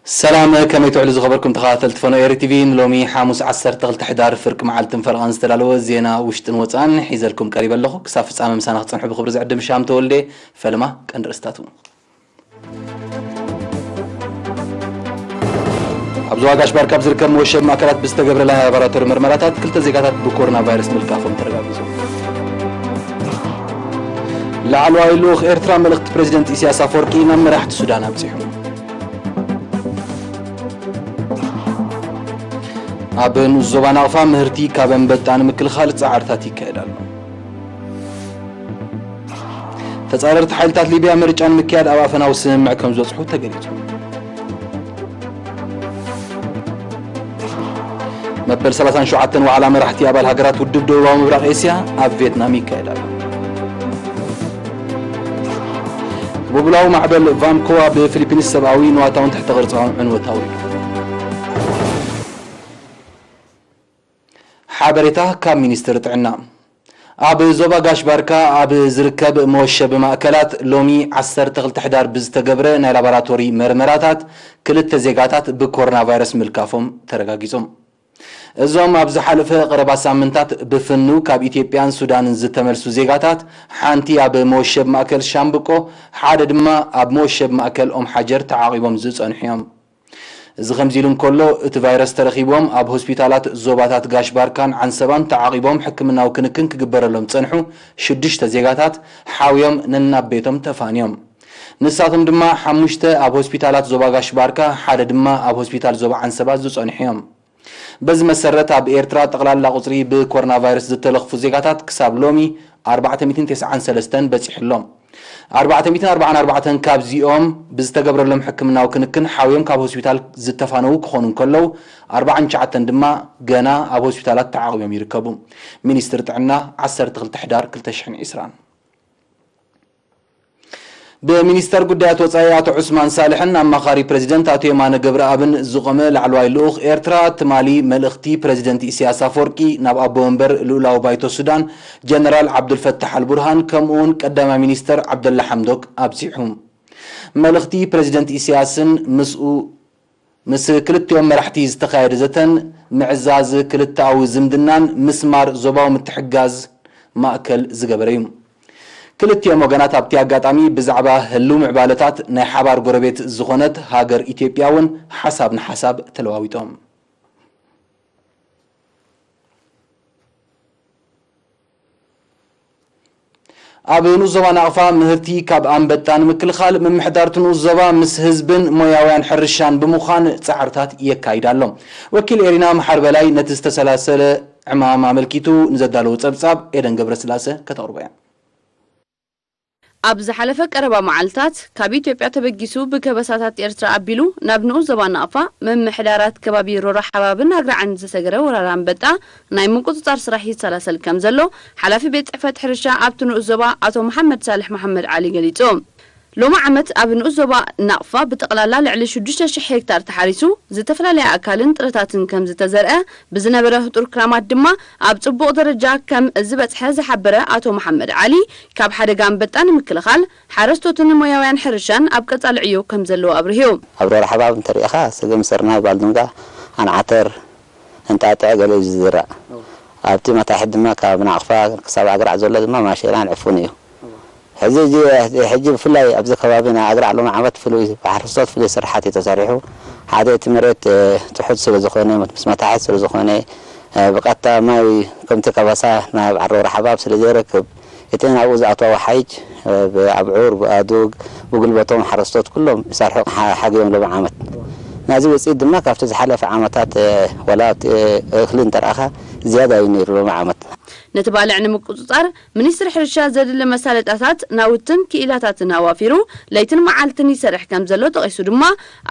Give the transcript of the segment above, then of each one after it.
ሰላም፣ ከመይ ትውዕሉ ዝኸበርኩም ተኸታተልቲ ፈኖ ኤሪ ቲቪ? ንሎሚ ሓሙስ ዓሰርተ ክልተ ሕዳር ፍርቂ መዓልትን ፈረቓን ዝተዳለወ ዜና ውሽጥን ወጻእን ሒዘልኩም ቀሪበ ኣለኹ። ክሳብ ፍጻመ ምሳና ክትጸንሑ ብኽብሪ ዝዕድም ሻም ተወልደ። ፈለማ ቀንዲ ርእስታቱ። ኣብ ዞባ ጋሽ ባርካ ኣብ ዝርከብ መወሸቢ ማእከላት ብዝተገብረ ላቦራቶሪ መርመራታት ክልተ ዜጋታት ብኮሮና ቫይረስ ምልካፎም ተረጋጊጹ። ላዕለዋይ ልኡኽ ኤርትራ መልእኽቲ ፕሬዚደንት ኢሳያስ ኣፈወርቂ ናብ መራሕቲ ሱዳን ኣብጺሑ። ኣብ ንኡስ ዞባ ናቕፋ ምህርቲ ካብ ኣንበጣ ንምክልኻል ጻዕርታት ይካየድ ኣሎ። ተጻረርቲ ሓይልታት ሊብያ ምርጫ ንምክያድ ኣብ ኣፈናዊ ስምምዕ ከም ዝበጽሑ ተገሊጹ። መበል ሰላሳን ሸውዓተን ዋዕላ መራሕቲ ኣባል ሃገራት ውድብ ደቡባዊ ምብራቕ ኤስያ ኣብ ቪየትናም ይካየድ ኣሎ። ቅቡብላዊ ማዕበል ቫንኮ ኣብ ፊሊፒንስ ሰብኣዊ ንዋታውን ትሕተ ቅርጻውን ዕንወታዊ። ሓበሬታ ካብ ሚኒስትሪ ጥዕና። ኣብ ዞባ ጋሽ ባርካ ኣብ ዝርከብ መወሸቢ ማእከላት ሎሚ ዓሰርተ ክልተ ሕዳር ብዝተገብረ ናይ ላቦራቶሪ መርመራታት ክልተ ዜጋታት ብኮሮና ቫይረስ ምልካፎም ተረጋጊጾም። እዞም ኣብ ዝሓለፈ ቀረባ ሳምንታት ብፍንው ካብ ኢትዮጵያን ሱዳንን ዝተመልሱ ዜጋታት፣ ሓንቲ ኣብ መወሸቢ ማእከል ሻምብቆ፣ ሓደ ድማ ኣብ መወሸቢ ማእከል ኦም ሓጀር ተዓቒቦም ዝጸንሑ እዮም። እዚ ከምዚ ኢሉ እንከሎ፣ እቲ ቫይረስ ተረኺብዎም ኣብ ሆስፒታላት ዞባታት ጋሽ ባርካን ዓንሰባን ተዓቒቦም ሕክምናዊ ክንክን ክግበረሎም ዝጸንሑ ሽዱሽተ ዜጋታት ሓውዮም ነናብ ቤቶም ተፋንዮም። ንሳቶም ድማ ሓሙሽተ ኣብ ሆስፒታላት ዞባ ጋሽ ባርካ፣ ሓደ ድማ ኣብ ሆስፒታል ዞባ ዓንሰባ ዝጸንሑ እዮም። በዚ መሰረት፣ ኣብ ኤርትራ ጠቕላላ ቁጽሪ ብኮሮና ቫይረስ ዝተለኽፉ ዜጋታት ክሳብ ሎሚ ኣርባዕተ ሚእትን ተስዓን ሰለስተን በጺሑ ኣሎ። ኣርባዕተ ሚእትን ኣርባዓን ኣርባዕተን ካብዚኦም ብዝተገብረሎም ሕክምናዊ ክንክን ሓውዮም ካብ ሆስፒታል ዝተፋነዉ ክኾኑ እንከለዉ፣ ኣርባዓን ትሽዓተን ድማ ገና ኣብ ሆስፒታላት ተዓቒቦም ይርከቡ። ሚኒስትሪ ጥዕና፣ ዓሰርተ ክልተ ሕዳር ክልተ ሽሕን ዕስራን። ብሚኒስተር ጉዳያት ወጻኢ ኣቶ ዑስማን ሳልሕን ኣማኻሪ ፕሬዚደንት ኣቶ የማነ ገብረኣብን ዝቖመ ላዕለዋይ ልኡኽ ኤርትራ፣ ትማሊ መልእኽቲ ፕሬዚደንት ኢሳያስ ኣፈወርቂ ናብ ኣቦ ወንበር ልኡላዊ ባይቶ ሱዳን ጀነራል ዓብዱልፈታሕ ኣልቡርሃን፣ ከምኡውን ቀዳማይ ሚኒስተር ዓብደላ ሓምዶክ ኣብጺሑ። መልእኽቲ ፕሬዚደንት ኢሳያስን ምስኡ ምስ ክልቲኦም መራሕቲ ዝተኻየደ ዘተን ምዕዛዝ ክልተኣዊ ዝምድናን ምስማር ዞባዊ ምትሕግጋዝ ማእከል ዝገበረ እዩ። ክልቲኦም ወገናት ኣብቲ ኣጋጣሚ ብዛዕባ ህልው ምዕባለታት ናይ ሓባር ጎረቤት ዝኾነት ሃገር ኢትዮጵያ እውን ሓሳብ ንሓሳብ ተለዋዊጦም። ኣብ ንኡስ ዞባ ናቕፋ ምህርቲ ካብ ኣንበጣ ንምክልኻል ምምሕዳር እቲ ንኡስ ዞባ ምስ ህዝብን ሞያውያን ሕርሻን ብምዃን ጻዕርታት የካይድ ኣሎ። ወኪል ኤሪና መሓር በላይ ነቲ ዝተሰላሰለ ዕማም ኣመልኪቱ ንዘዳለዎ ጸብጻብ ኤደን ገብረስላሰ ከተቕርቦ እያ። ኣብ ዝሓለፈ ቀረባ መዓልታት ካብ ኢትዮጵያ ተበጊሱ ብከበሳታት ኤርትራ ኣቢሉ ናብ ንኡስ ዞባ ናቕፋ ምምሕዳራት ከባቢ ሮራ ሓባብን ኣግራዕን ዝተሰገረ ወራር ኣንበጣ ናይ ምቁጽጻር ስራሕ ይሰላሰል ከም ዘሎ ሓላፊ ቤት ጽሕፈት ሕርሻ ኣብቲ ንኡስ ዞባ ኣቶ መሓመድ ሳልሕ መሓመድ ዓሊ ገሊጹ። ሎሚ ዓመት ኣብ ንኡስ ዞባ ናቕፋ ብጠቕላላ ልዕሊ ሽዱሽተ ሽሕ ሄክታር ተሓሪሱ፣ ዝተፈላለያ ኣእካልን ጥረታትን ከም ዝተዘርአ፣ ብዝነበረ ህጡር ክራማት ድማ ኣብ ጽቡቕ ደረጃ ከም ዝበጽሐ ዝሓበረ ኣቶ መሓመድ ዓሊ፣ ካብ ሓደጋ ኣንበጣ ንምክልኻል ሓረስቶትን ሞያውያን ሕርሻን ኣብ ቀጻሊ ዕዮ ከም ዘለዉ ኣብሪሁ። ኣብ ሮራ ሓባብ እንተሪኢኻ፣ ስገም፣ ስርናይ፣ ባልድንጋ፣ ኣንዓተር፣ እንጣጥዕ ገለ እዩ ዝዝራእ። ኣብቲ መታሕት ድማ ካብ ናቕፋ ክሳብ ኣግራዕ ዘሎ ድማ ማሸላን ዕፉን እዩ። ሕዚ እዚ፣ ሕጂ ብፍላይ ኣብዚ ከባቢ ናይ ኣግራዕ ሎሚ ዓመት ፍሉይ፣ ብሓረስቶት ፍሉይ ስራሓት እዩ ተሰሪሑ። ሓደ እቲ መሬት፣ እ፣ ትሑት ስለ ዝኾነ፣ ምስ መታሕት ስለ ዝኾነ፣ እ፣ ብቐጥታ ማይ ከምቲ ከበሳ ናብ ዓዲ ሮራ ሓባብ ስለ ዘይረክብ፣ እቲ ናብኡ ዝኣትዋ ወሓይጅ፣ እ፣ ብኣብዑር፣ ብኣዱግ፣ ብጉልበቶም ሓረስቶት ኩሎም ይሰርሑ ሓ-፣ ሓግዮም ሎሚ ዓመት። ናዚ ውፅኢት ድማ ካብቲ ዝሓለፈ ዓመታት፣ እ፣ ወላ ኣብቲ፣ እ፣ እኽሊ እንተረኣኻ ዝያዳ እዩ ነይሩ ሎሚ ዓመት። ነቲ ባልዕ ንምቁጽጻር ሚኒስትሪ ሕርሻ ዘድሊ መሳለጥያታት፣ ናውትን ክኢላታትን ኣዋፊሩ ለይትን መዓልትን ይሰርሕ ከም ዘሎ ጠቒሱ ድማ፣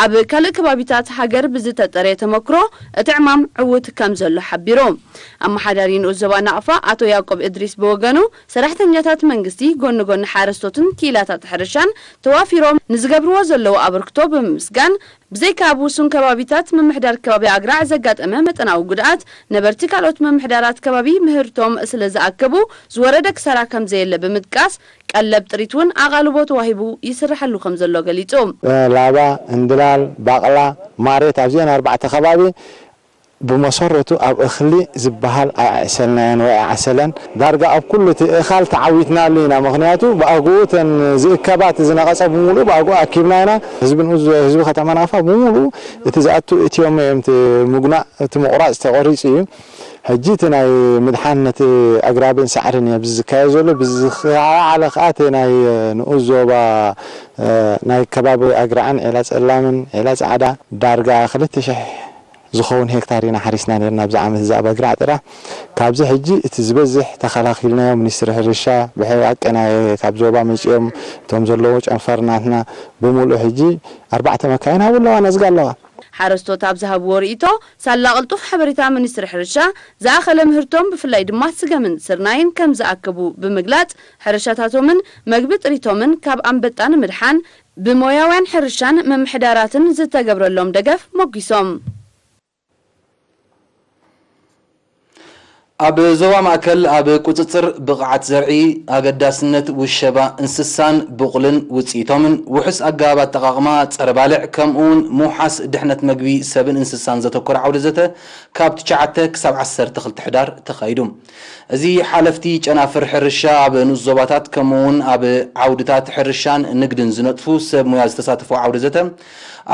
ኣብ ካልእ ከባቢታት ሃገር ብዝተጠርየ ተመክሮ እቲ ዕማም ዕዉት ከም ዘሎ ሓቢሩ። ኣመሓዳሪ ንኡስ ዞባ ናቕፋ ኣቶ ያዕቆብ እድሪስ ብወገኑ፣ ሰራሕተኛታት መንግስቲ ጎኒ ጎኒ ሓረስቶትን ክኢላታት ሕርሻን ተዋፊሮም ንዝገብርዎ ዘለዉ ኣበርክቶ ብምምስጋን፣ ብዘይካ ኣብ ውሱን ከባቢታት ምምሕዳር ከባቢ ኣግራዕ ዘጋጠመ መጠናዊ ጉድኣት፣ ነበርቲ ካልኦት ምምሕዳራት ከባቢ ምህርቶም ስለ ዝኣከቡ ዝወረደ ክሳራ ከም ዘየለ ብምጥቃስ፣ ቀለብ ጥሪት እውን ኣቓልቦ ተዋሂቡ ይስርሐሉ ከም ዘሎ ገሊጹ። ላባ፣ እንድላል፣ ባቕላ፣ ማሬት ኣብዚአን ኣርባዕተ ከባቢ ብመሰረቱ ኣብ እኽሊ ዝበሃል ኣይኣዕሰልናዮን ወይ ኣይዓሰለን። ዳርጋ ኣብ ኩሉ እቲ እኻል ተዓዊትናሉ ኢና። ምኽንያቱ ብኣግኡ እተን ዝእከባ እቲ ዝነቐጸ ብምሉኡ ብኣግኡ ኣኪብና ኢና። ህዝቢ ንኡዝ፣ ህዝቢ ከተማ ናቕፋ ብምሉኡ እቲ ዝኣቱ እትዮሞ እዮም። እቲ ምጉናእ፣ እቲ ምቑራጽ ተቖሪጹ እዩ። ሕጂ እቲ ናይ ምድሓን ነቲ ኣግራብን ሳዕርን እዩ ኣብዚ ዝካየድ ዘሎ። ብዝኸዓለ ከኣ እቲ ናይ ንኡስ ዞባ፣ እ፣ ናይ ከባቢ ኣግራዕን ዒላ ጸላምን ዒላ ጻዕዳ ዳርጋ ክልተ ሽሕ ዝኸውን ሄክታር ኢና ሓሪስና ነርና ኣብዚ ዓመት እዚ ኣብ ኣግራዕ ጥራሕ። ካብዚ ሕጂ እቲ ዝበዝሕ ተኸላኺልናዮ። ሚኒስትሪ ሕርሻ ብሓቂ ናይ ካብ ዞባ መጺኦም እቶም ዘለዉ ጨንፈር ናትና ብምሉእ ሕጂ ኣርባዕተ መካይን ኣብኡ ኣለዋ፣ ነዝጋ ኣለዋ። ሓረስቶት ኣብ ዝሃብዎ ርእይቶ፣ ሳላ ቅልጡፍ ሓበሬታ ሚኒስትሪ ሕርሻ፣ ዝኣኸለ ምህርቶም ብፍላይ ድማ ስገምን ስርናይን ከም ዝኣከቡ ብምግላጽ፣ ሕርሻታቶምን መግቢ ጥሪቶምን ካብ ኣንበጣ ንምድሓን ብሞያውያን ሕርሻን ምምሕዳራትን ዝተገብረሎም ደገፍ ሞጒሶም። ኣብ ዞባ ማእከል ኣብ ቁጽጽር ብቕዓት ዘርኢ፣ ኣገዳስነት ውሸባ እንስሳን ብቑልን ውጽኢቶምን፣ ውሑስ ኣገባብ ኣጠቓቕማ ጸረ ባልዕ፣ ከምኡውን ምውሓስ ድሕነት መግቢ ሰብን እንስሳን ዘተኮረ ዓውደ ዘተ ካብ ትሽዓተ ክሳብ ዓሰርተ ክልተ ሕዳር ተኻይዱ። እዚ ሓለፍቲ ጨናፍር ሕርሻ ኣብ ንኡስ ዞባታት ከምኡውን ኣብ ዓውድታት ሕርሻን ንግድን ዝነጥፉ ሰብ ሞያ ዝተሳተፎ ዓውደ ዘተ፣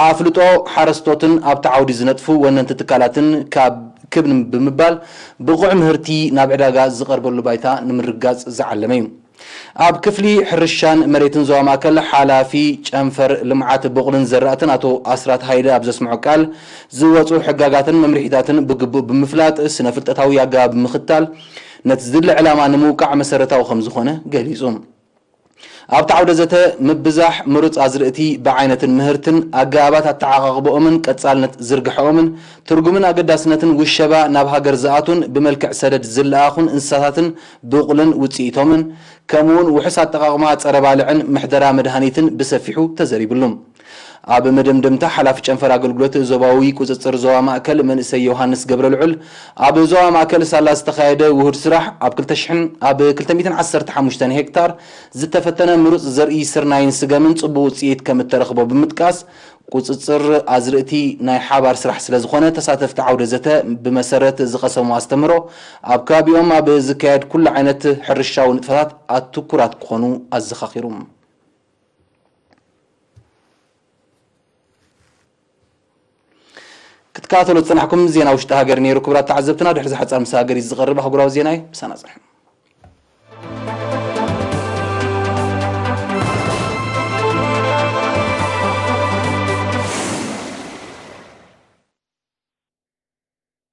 ኣፍልጦ ሓረስቶትን ኣብቲ ዓውዲ ዝነጥፉ ወነንቲ ትካላትን ካብ ክብ ብምባል ብቑዕ ምህርቲ ናብ ዕዳጋ ዝቐርበሉ ባይታ ንምርጋጽ ዝዓለመ እዩ። ኣብ ክፍሊ ሕርሻን መሬትን ዞባ ማእከል ሓላፊ ጨንፈር ልምዓት ብቑልን ዘራእትን ኣቶ ኣስራት ሃይለ ኣብ ዘስምዖ ቃል፣ ዝወጹ ሕጋጋትን መምርሒታትን ብግቡእ ብምፍላጥ፣ ስነ ፍልጠታዊ ኣገባብ ብምኽታል፣ ነቲ ዝድለ ዕላማ ንምውቃዕ መሰረታዊ ከም ዝኾነ ገሊጹ። ኣብቲ ዓውደ ዘተ፣ ምብዛሕ ምሩጽ ኣዝርእቲ ብዓይነትን ምህርትን፣ ኣገባባት ኣተዓቓቕባኦምን ቀጻልነት ዝርግሐኦምን፣ ትርጉምን ኣገዳስነትን ውሸባ ናብ ሃገር ዝኣቱን ብመልክዕ ሰደድ ዝለኣኹን እንስሳታትን ብቑልን ውጽኢቶምን፣ ከምኡውን ውሑስ ኣጠቓቕማ ጸረ ባልዕን ምሕደራ መድሃኒትን ብሰፊሑ ተዘሪብሉ። ኣብ መደምደምታ፣ ሓላፊ ጨንፈር ኣገልግሎት ዞባዊ ቁጽጽር ዞባ ማእከል መንእሰይ ዮሃንስ ገብረልዑል፣ ኣብ ዞባ ማእከል ሳላ ዝተኻየደ ውሁድ ስራሕ፣ ኣብ ክልተ ሽሕን ኣብ ክልተ ሚእትን ዓሰርተ ሓሙሽተን ሄክታር ዝተፈተነ ምሩጽ ዘርኢ ስርናይን ስገምን ጽቡቕ ውጽኢት ከም እተረኽቦ ብምጥቃስ፣ ቁጽጽር ኣዝርእቲ ናይ ሓባር ስራሕ ስለ ዝኾነ፣ ተሳተፍቲ ዓውደ ዘተ ብመሰረት ዝቐሰምዎ ኣስተምህሮ፣ ኣብ ከባቢኦም ኣብ ዝካየድ ኩሉ ዓይነት ሕርሻዊ ንጥፈታት ኣትኩራት ክኾኑ ኣዘኻኺሩ። ክትከታተሉ ዝጸናሕኩም ዜና ውሽጢ ሃገር ነይሩ። ክቡራት ተዓዘብትና፣ ድሕሪ እዚ ሓጻር መሰጋገሪ ዝቐርብ ኣህጉራዊ ዜና እዩ። ምሳና ጽንሑ።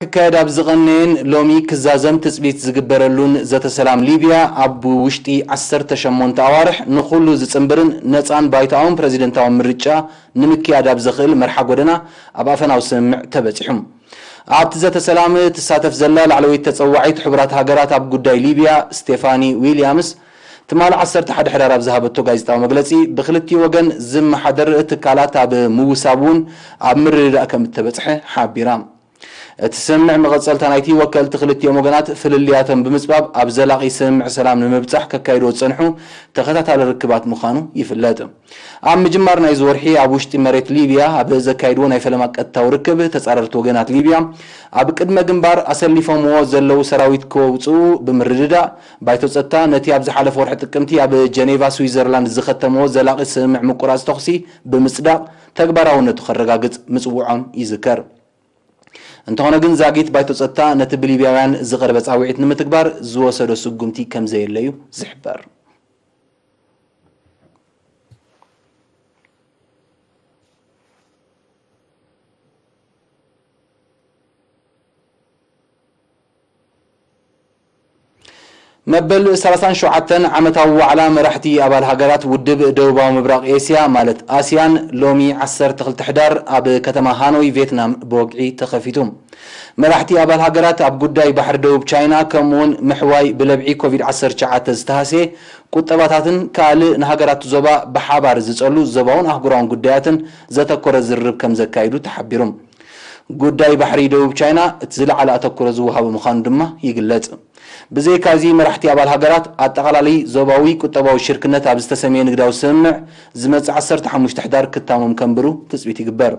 ክካየድ ኣብ ዝቐነየን ሎሚ ክዛዘም ትጽቢት ዝግበረሉን ዘተ ሰላም ሊብያ፣ ኣብ ውሽጢ ዓሰርተ ሸሞንተ ኣዋርሕ ንኹሉ ዝጽንብርን ነጻን ባይቶኣውን ፕረዚደንታውን ምርጫ ንምክያድ ኣብ ዘኽእል መርሓ ጎደና ኣብ ኣፈናዊ ስምምዕ ተበጺሑ። ኣብቲ ዘተ ሰላም ትሳተፍ ዘላ ላዕለወይቲ ተጸዋዒት ሕቡራት ሃገራት ኣብ ጉዳይ ሊብያ ስቴፋኒ ዊልያምስ፣ ትማሊ ዓሰርተ ሓደ ሕዳር ኣብ ዝሃበቶ ጋዜጣዊ መግለጺ፣ ብክልቲኡ ወገን ዝመሓደር ትካላት ኣብ ምውሳብ እውን ኣብ ምርድዳእ ከም እተበጽሐ ሓቢራ። እቲ ስምምዕ መቐጸልታ ናይቲ ወከልቲ ክልቲኦም ወገናት ፍልልያቶም ብምጽባብ ኣብ ዘላቒ ስምምዕ ሰላም ንምብጻሕ ከካይድዎ ዝጸንሑ ተኸታታሊ ርክባት ምዃኑ ይፍለጥ። ኣብ ምጅማር ናይዚ ወርሒ ኣብ ውሽጢ መሬት ሊብያ ኣብ ዘካይድዎ ናይ ፈለማ ቀጥታዊ ርክብ፣ ተጻረርቲ ወገናት ሊብያ ኣብ ቅድመ ግንባር ኣሰሊፎምዎ ዘለዉ ሰራዊት ከውጽኡ ብምርድዳእ፣ ባይቶ ጸጥታ ነቲ ኣብ ዝሓለፈ ወርሒ ጥቅምቲ ኣብ ጀኔቫ ስዊዘርላንድ ዝኸተምዎ ዘላቒ ስምምዕ ምቁራጽ ተኹሲ ብምጽዳቕ ተግባራውነቱ ከረጋግጽ ምጽውዖም ይዝከር። እንተኾነ ግን ዛጊት ባይቶ ጸጥታ ነቲ ብሊብያውያን ዝቐረበ ጻውዒት ንምትግባር ዝወሰዶ ስጉምቲ ከም ዘየለ እዩ ዝሕበር። መበል ሰላሳን ሸውዓተን ዓመታዊ ዋዕላ መራሕቲ ኣባል ሃገራት ውድብ ደቡባዊ ምብራቕ ኤስያ ማለት ኣስያን ሎሚ ዓሰርተ ክልተ ሕዳር ኣብ ከተማ ሃኖይ ቬትናም ብወግዒ ተኸፊቱ። መራሕቲ ኣባል ሃገራት ኣብ ጉዳይ ባሕሪ ደቡብ ቻይና ከምኡውን ምሕዋይ ብለብዒ ኮቪድ ዓሰርተ ትሽዓተ ዝተሃስየ ቁጠባታትን ካልእ ንሃገራት ዞባ ብሓባር ዝጸሉ ዞባውን ኣህጉራውን ጉዳያትን ዘተኮረ ዝርርብ ከም ዘካይዱ ተሓቢሩ። ጉዳይ ባሕሪ ደቡብ ቻይና እቲ ዝለዓለ ኣተኩሮ ዝወሃቦ ምዃኑ ድማ ይግለጽ። ብዘይካዚ፣ መራሕቲ ኣባል ሃገራት ኣጠቓላሊ ዞባዊ ቁጠባዊ ሽርክነት ኣብ ዝተሰምየ ንግዳዊ ስምምዕ ዝመጽእ ዓሰርተ ሓሙሽተ ሕዳር ክታሞም ከንብሩ ትጽቢት ይግበር።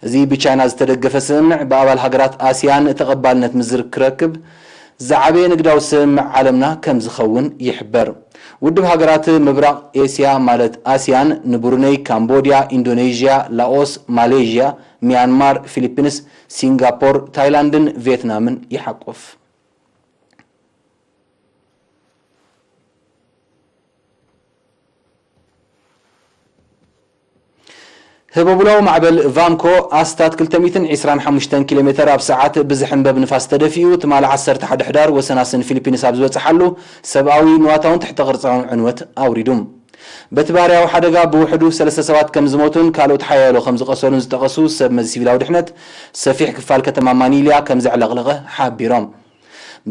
እዚ ብቻይና ዝተደገፈ ስምምዕ ብኣባል ሃገራት ኣሲያን ተቐባልነት ምስዝር ክረክብ ዝዓበየ ንግዳዊ ስምምዕ ዓለምና ከም ዝኸውን ይሕበር። ውድብ ሃገራት ምብራቕ ኤስያ ማለት ኣሲያን ንብሩነይ፣ ካምቦድያ፣ ኢንዶኔዥያ፣ ላኦስ፣ ማሌዥያ፣ ሚያንማር፣ ፊሊፒንስ፣ ሲንጋፖር፣ ታይላንድን ቪየትናምን ይሓቁፍ። ህቦብላዊ ማዕበል ቫምኮ ኣስታት ክልተ ሚእትን ዕስራን ሓሙሽተን ኪሎ ሜተር ኣብ ሰዓት ብዝሕንበብ ንፋስ ተደፊኡ፣ ትማሊ ዓሰርተ ሓደ ሕዳር ወሰናስን ፊሊፒንስ ኣብ ዝበጽሓሉ፣ ሰብኣዊ፣ ንዋታውን ትሕተ ቅርጻውን ዕንወት ኣውሪዱ። በቲ ባህርያዊ ሓደጋ ብውሕዱ ሰለስተ ሰባት ከም ዝሞቱን ካልኦት ሓያሎ ከም ዝቐሰሉን ዝጠቐሱ ሰብ መዚ ሲቪላዊ ድሕነት፣ ሰፊሕ ክፋል ከተማ ማኒልያ ከም ዘዕለቕለቐ ሓቢሮም።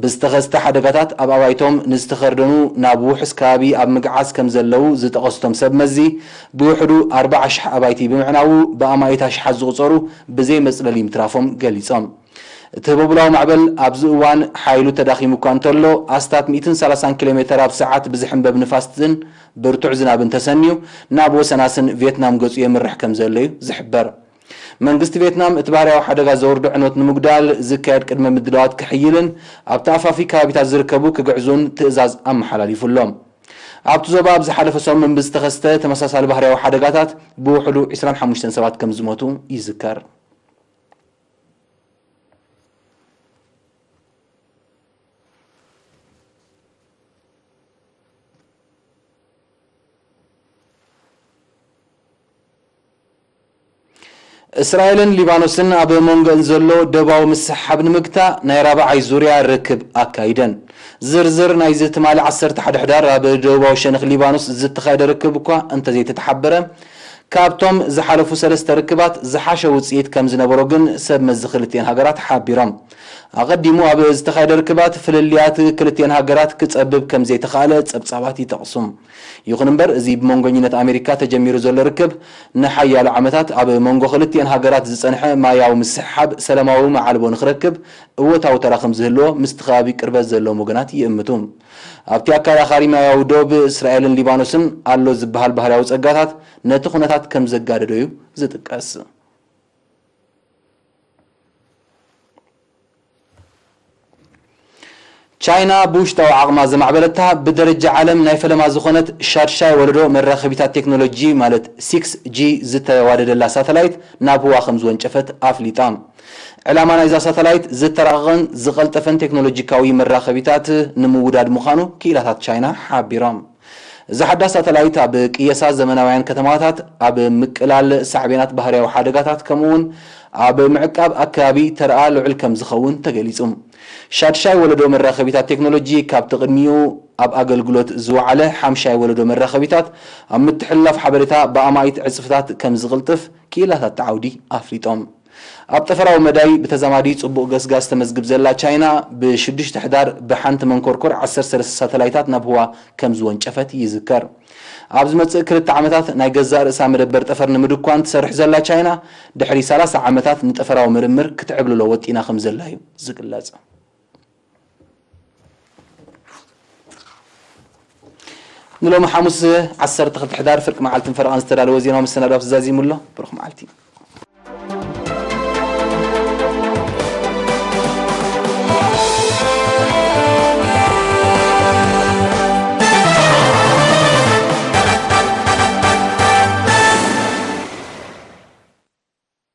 ብዝተኸስተ ሓደጋታት ኣብ ኣባይቶም ንዝተኸርደኑ ናብ ውሑስ ከባቢ ኣብ ምግዓዝ ከም ዘለዉ ዝጠቐስቶም ሰብ መዚ፣ ብውሕዱ ኣርባዓ ሽሕ ኣባይቲ ብምዕናዉ ብኣማኢት ኣሽሓት ዝቑጸሩ ብዘይ መጽለሊ ምትራፎም ገሊጾም። እቲ ህቦብላዊ ማዕበል ኣብዚ እዋን ሓይሉ ተዳኺሙ እኳ እንተሎ፣ ኣስታት ሚእትን ሰላሳን ኪሎ ሜተር ኣብ ሰዓት ብዝሕንበብ ንፋስን ብርቱዕ ዝናብን ተሰንዩ ናብ ወሰናስን ቪየትናም ገጹ የምርሕ ከም ዘሎ እዩ ዝሕበር። መንግስቲ ቪየትናም እቲ ባህርያዊ ሓደጋ ዘውርዶ ዕንወት ንምጉዳል ዝካየድ ቅድመ ምድላዋት ክሕይልን ኣብቲ ኣፋፊ ከባቢታት ዝርከቡ ክግዕዙን ትእዛዝ ኣመሓላሊፉ ኣሎ። ኣብቲ ዞባ ኣብ ዝሓለፈ ሰሙን ብዝተኸስተ ተመሳሳሊ ባህርያዊ ሓደጋታት ብውሕዱ ዕስራን ሓሙሽተን ሰባት ከም ዝሞቱ ይዝከር። እስራኤልን ሊባኖስን ኣብ መንጎአን ዘሎ ደባዊ ምስሕሓብ ንምግታእ ናይ ራብዓይ ዙርያ ርክብ ኣካይደን። ዝርዝር ናይዚ ትማሊ ዓሰርተ ሓደ ሕዳር ኣብ ደቡባዊ ሸነኽ ሊባኖስ ዝተኻየደ ርክብ እኳ እንተዘይተተሓበረ፣ ካብቶም ዝሓለፉ ሰለስተ ርክባት ዝሓሸ ውጽኢት ከም ዝነበሮ ግን ሰብ መዚ ክልቲኤን ሃገራት ሓቢሮም። ኣቐዲሙ ኣብ ዝተኻየደ ርክባት ፍልልያት ክልቲኤን ሃገራት ክጸብብ ከም ዘይተኻእለ ጸብጻባት ይጠቕሱ። ይኹን እምበር፣ እዚ ብመንጎኝነት ኣሜሪካ ተጀሚሩ ዘሎ ርክብ ንሓያሎ ዓመታት ኣብ መንጎ ክልቲኤን ሃገራት ዝጸንሐ ማያዊ ምስሕሓብ ሰላማዊ መዓልቦ ንኽረክብ እወታዊ ተራ ከም ዝህልዎ ምስቲ ከባቢ ቅርበት ዘለዎም ወገናት ይእምቱ። ኣብቲ ኣከራኻሪ ማያዊ ዶብ እስራኤልን ሊባኖስን ኣሎ ዝበሃል ባህርያዊ ጸጋታት ነቲ ኩነታት ከም ዘጋደዶ እዩ ዝጥቀስ። ቻይና ብውሽጣዊ ዓቕማ ዘማዕበለታ ብደረጃ ዓለም ናይ ፈለማ ዝኾነት ሻድሻይ ወለዶ መራኸቢታት ቴክኖሎጂ ማለት ሲክስ ጂ ዝተዋደደላ ሳተላይት ናብ ህዋ ከም ዝወንጨፈት ኣፍሊጣ። ዕላማ ናይዛ ሳተላይት ዝተራቐቐን ዝቐልጠፈን ቴክኖሎጂካዊ መራኸቢታት ንምውዳድ ምዃኑ ክኢላታት ቻይና ሓቢሮም። እዛ ሓዳስ ሳተላይት ኣብ ቅየሳ ዘመናውያን ከተማታት፣ ኣብ ምቅላል ሳዕቤናት ባህርያዊ ሓደጋታት፣ ከምኡውን ኣብ ምዕቃብ ኣከባቢ ተርኣ ልዑል ከም ዝኸውን ተገሊጹ። ሻድሻይ ወለዶ መራኸቢታት ቴክኖሎጂ ካብቲ ቅድሚኡ ኣብ ኣገልግሎት ዝወዓለ ሓምሻይ ወለዶ መራኸቢታት ኣብ ምትሕልላፍ ሓበሬታ ብኣማኢት ዕጽፍታት ከም ዝቕልጥፍ ክኢላታት እቲ ዓውዲ ኣፍሊጦም። ኣብ ጠፈራዊ መዳይ ብተዛማዲ ጽቡቕ ገስጋስ ተመዝግብ ዘላ ቻይና፣ ብሽዱሽተ ሕዳር ብሓንቲ መንኮርኮር ዓሰርተ ሰለስተ ሳተላይታት ናብ ህዋ ከም ዝወንጨፈት ይዝከር። ኣብ ዝመጽእ ክልተ ዓመታት ናይ ገዛእ ርእሳ መደበር ጠፈር ንምድኳን ትሰርሕ ዘላ ቻይና፣ ድሕሪ ሰላሳ ዓመታት ንጠፈራዊ ምርምር ክትዕብልሎ ወጢና ከም ዘላ እዩ ዝግለጽ። ንሎሚ ሓሙስ ዓሰርተ ክልተ ሕዳር ፍርቂ መዓልትን ፈረቓን ዝተዳለወ ዜናዊ መሰናዶ ኣብዚ ዛዚሙ ኣሎ። ብሩኽ መዓልቲ።